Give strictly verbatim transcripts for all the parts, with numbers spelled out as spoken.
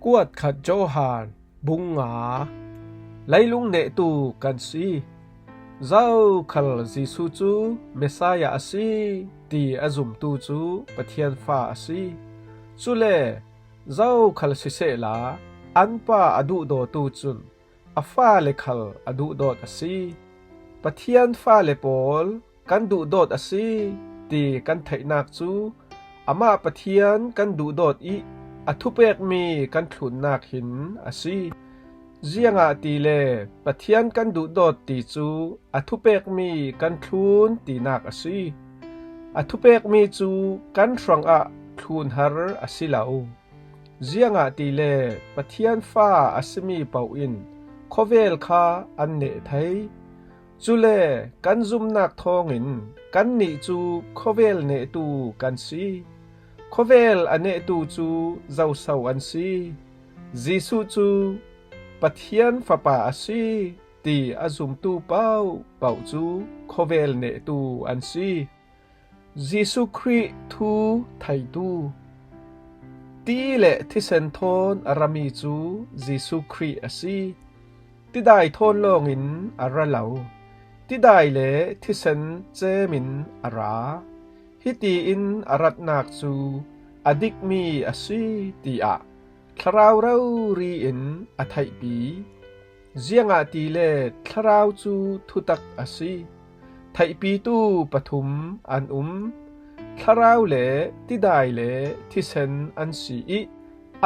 Kuat khat Johan bung nga. Leilung nehtu kan si. Zokhal Jesu cu Messiah a si ti a zumtu cu Pathian fa a si. Cule zokhal sisehla an pa a duhdawtu cun a fale khal a duhdawt a si. Pathian fale pawl kan duhdawt a si ti kan theihnak cu amah Pathian kan duhdawt ih a thupekmi kan thlunnak hin a si. Ziangahtile Pathian kan duhdawt ti cu a thupekmi kan thlun tinak a si. A thupekmi cu kan hrangah thlunhar a si lo. Ziangahtile Pathian fa a simi paoh in khawvel kha an neh thei. Cule kan zumnak thawngin kannih cu khawvel nehtu kan si. Khawvel a nehtu cu zoso an si? Jesuh cu Pathian Fapa a si ti a zumtu paohpaoh cu khawvel nehtu an si. Jesuh Khrih thu theitu. Ti le thisen thawn a rami cu Jesuh Khrih a si. Tidai thawn lawngin a ra lo. Tidai le thisen cemin a ra. Hiti in a ratnak cu a dikmi a si, tiah thlarau rori in a theihpi. Ziangahtile thlarau cu thutak a si. Theihpitu pathum an um. Thlarau le tidai le thisen an si ih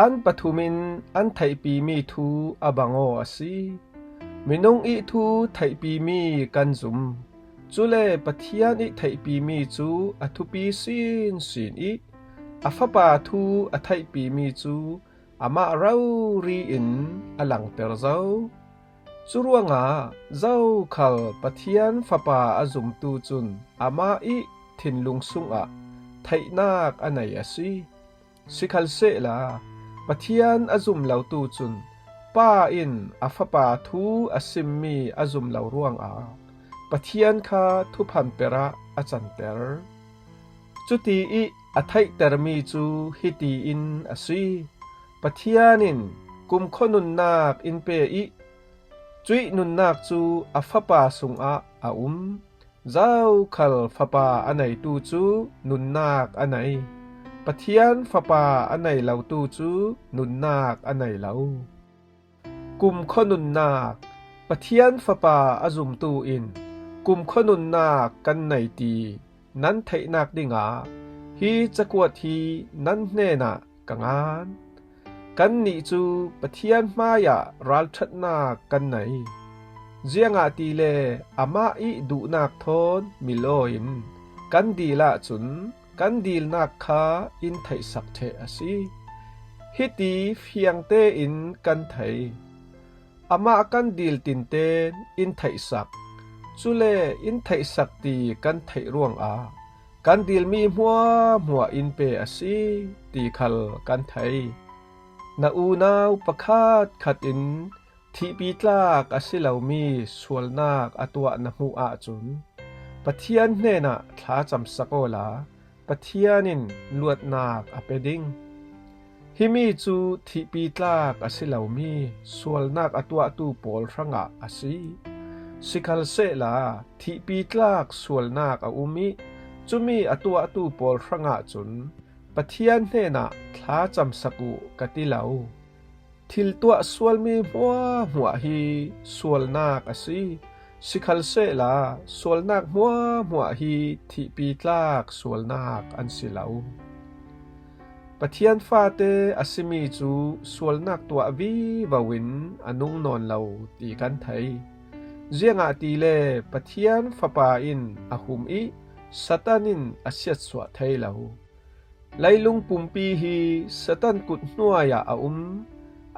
an pathum in an theihpimi thu a bangaw a si. Minung ih thu theihpimi kan zum. Cule Pathian ih theihpimi cu a thupi sinsin ih a Fapa thu a theihpimi cu amah rori in a langter zo. Curuangah zokhal Pathian Fapa a zumtu cun amah ih thinlung sungah theihnak a nei a si. Sikhalsehla Pathian a zum lotu cun Pa in a Fapa thu a simmi a zum lo ruangah Pathian kha thuphan perah a canter. Cuti ih a theihtermi cu hiti in a si. Pathian in kumkhua nunnak in pe ih cuih nunnak cu a Fapa sungah a um. Zokhal Fapa a neitu cu nunnak a nei. Pathian Fapa a nei lotu cu nunnak a nei lo. Kumkhua nunnak. Pathian Fapa a zumtu in kumkhua nunnak kan nei ti nan theihnak dingah hi cakuat hi nan hnenah ka ngan. Kannih cu Pathian hmaiah ralṭhatnak kan nei. Ziangahtile amah ih duhnak thawn milaw in kan dil ahcun kan dilnak kha in theihsak ṭheh a si. Hiti fiang tein kan thei. Amah kan dil tinten in theihsak. Cule in theihsak ti kan theih ruangah kan dilmi hmuahhmuah in pe a si ti khal kan thei. Na unau pakhatkhat in thihpi tlak a si lomi sualnak a tuah na hmuh ahcun Pathian hnenah thlacamsak awla Pathian in luatnak a pe ding. Himi cu thihpi tlak a si lomi sualnak a tuahtu pawl hrangah a si. Sikhalsehla thihpi tlak sualnak a um ih cumi a tuahtu pawl hrangah cun Pathian hnenah thlacamsak uh ka ti lo. Thil tuah sualmi hmuahhmuah hi sualnak a si. Sikhalsehla sualnak hmuahhmuah hi thihpi tlak sualnak an si lo. Pathian fate a simi cu sualnak tuah vivo in a nung nawn lo ti kan thei. Ziangahtile Pathian Fapa in a hum ih Satan in a siatsuah thei lo. Leilung pumpi hi Satan kut hnuai ah a um.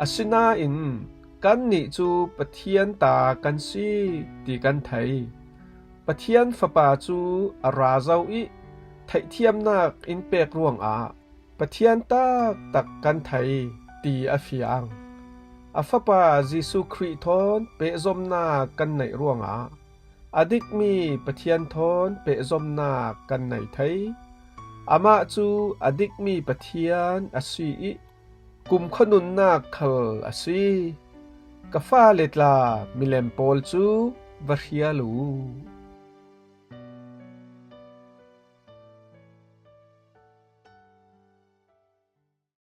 Asinain kannih cu Pathian ta kan si ti kan thei. Pathian Fapa cu a ra zo ih theihthiamnak in pek ruangah Pathian taktak kan thei ti a fiang. A Fapa Jesuh Khrih thawn pehzomnak kan neih ruangah a dikmi Pathian thawn pehzomnak kan nei thei. Amah cu a dikmi Pathian a si ih kumkhua nunnak khal a si. Ka fale tla milem pawl cu va hria lo uh.